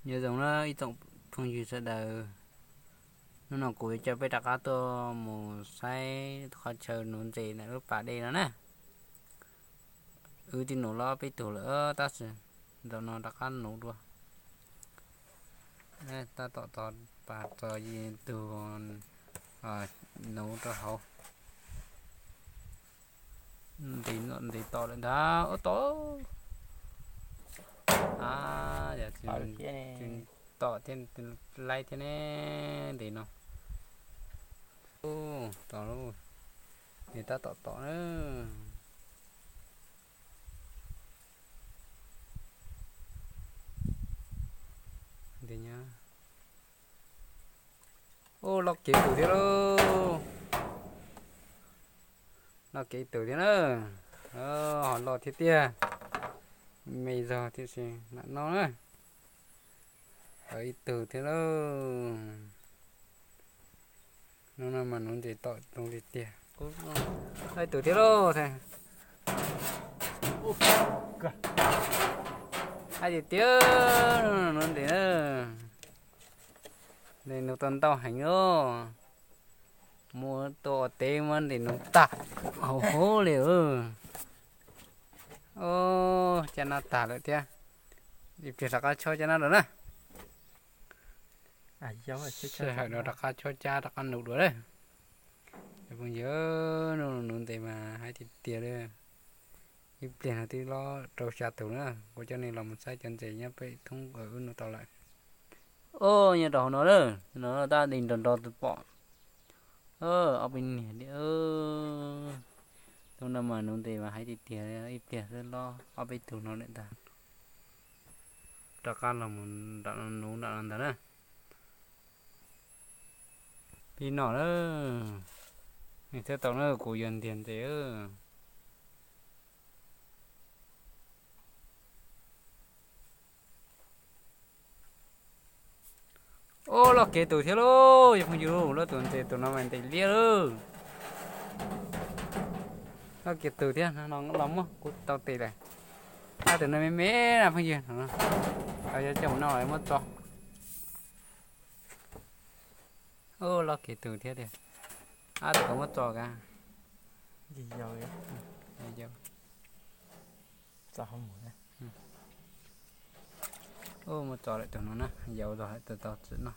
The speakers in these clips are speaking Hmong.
Nyob zoo na ib tsoom phooj ywg sawv daws, hnub no kuv yuav coj peb rov qab tuaj mus saib qhov chaw nuv ntses ntawm lub pas dej no na. Wb twb nuv los peb tug lawm tab sis zaum no rov qab nuv dua. Tab tom tos pas txog ib tug nuv rau hauv. Ntes tom lawm ntag, ua tom. Yog tsis tom thiab laib thiab ne, ntes no. Tom, ntes tab tom tom na. Ntes nyob. Ub, loj kev tus thiab lauj. Loj kev tus thiab na. Ho loj thiab tiag. Me zog tiam sis mam noj na. Tau ib tug thiab lauj. Hnub no mas nuv ntses tom zoo li tiag. Tau ib tug thiab lauj. Hais tiag tiag, nuv ntses na. Ntes nuv tau ntau heev os. Muab tua ua teb muab ntes nuv tag hauv hauv li. Caj nab tag lawm thiab. Ib pliag rov qab chob caj nab lawm na. Sij hawm no rov qab chob caj rov qab nuv dua lawm. Cov phooj ywg, nuv ntses mas hais tiag tiag li. Ib pliag no twb lob rau xya tus na. Kuv coj nej los mus saib cov ntses nyob pem thoob qab wb nuv tau lawm. Os, nyob rau hauv no lawm, no tab di nrov nrov tus pom. Ob peb niag li. Hnub no mas nuv ntses mas hais tiag tiag, ib pliag xwb lob ob peb tug no lawm ntag. Rov qab los mus nram no, nuv nram no ntag na. Pib noj na. Nej thiaj tau na, kuv yuav ntiag ntses. Ub, loj kev tus thiab lauj, cov phooj ywg, loj tus ntses tus no mas ntes liab lauj. Loj kev tus thiab no, los muab kuv tau tes lawm. Tab tus no me me na phooj ywg, yog coj mus noj los muab tso. Ub, loj kev tus thiab tiag. Ab, tus muab tso ka. Ub, muab tso lawm tus no na, yau zog lawm tus tau txim no.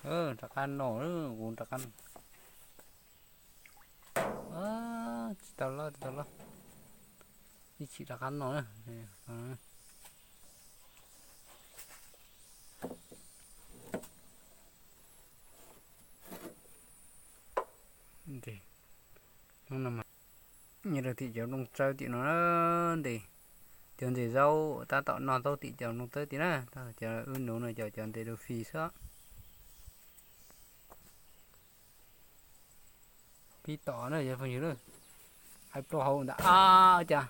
Rov qab noj, kuv rov qab. Tsis tau loj, tsis tau loj. Ib chim rov qab noj na. Nyob rau tim cov nplooj tsawb tim no ntes, cov ntses zaub tab tom noj zaub tim cov nplooj tsawb tim na, cov wb nuv no cov, cov ntses dua fis xwb. Pib tom na cov phooj ywg, hais ploj hauv ntawd ab cas,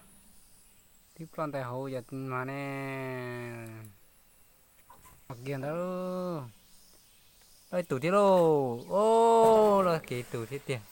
tib ploj ntais hauv yog mas ne. Kiag ntawd, loj ib tug thiab lauj, o, loj kev tus thiab tiag.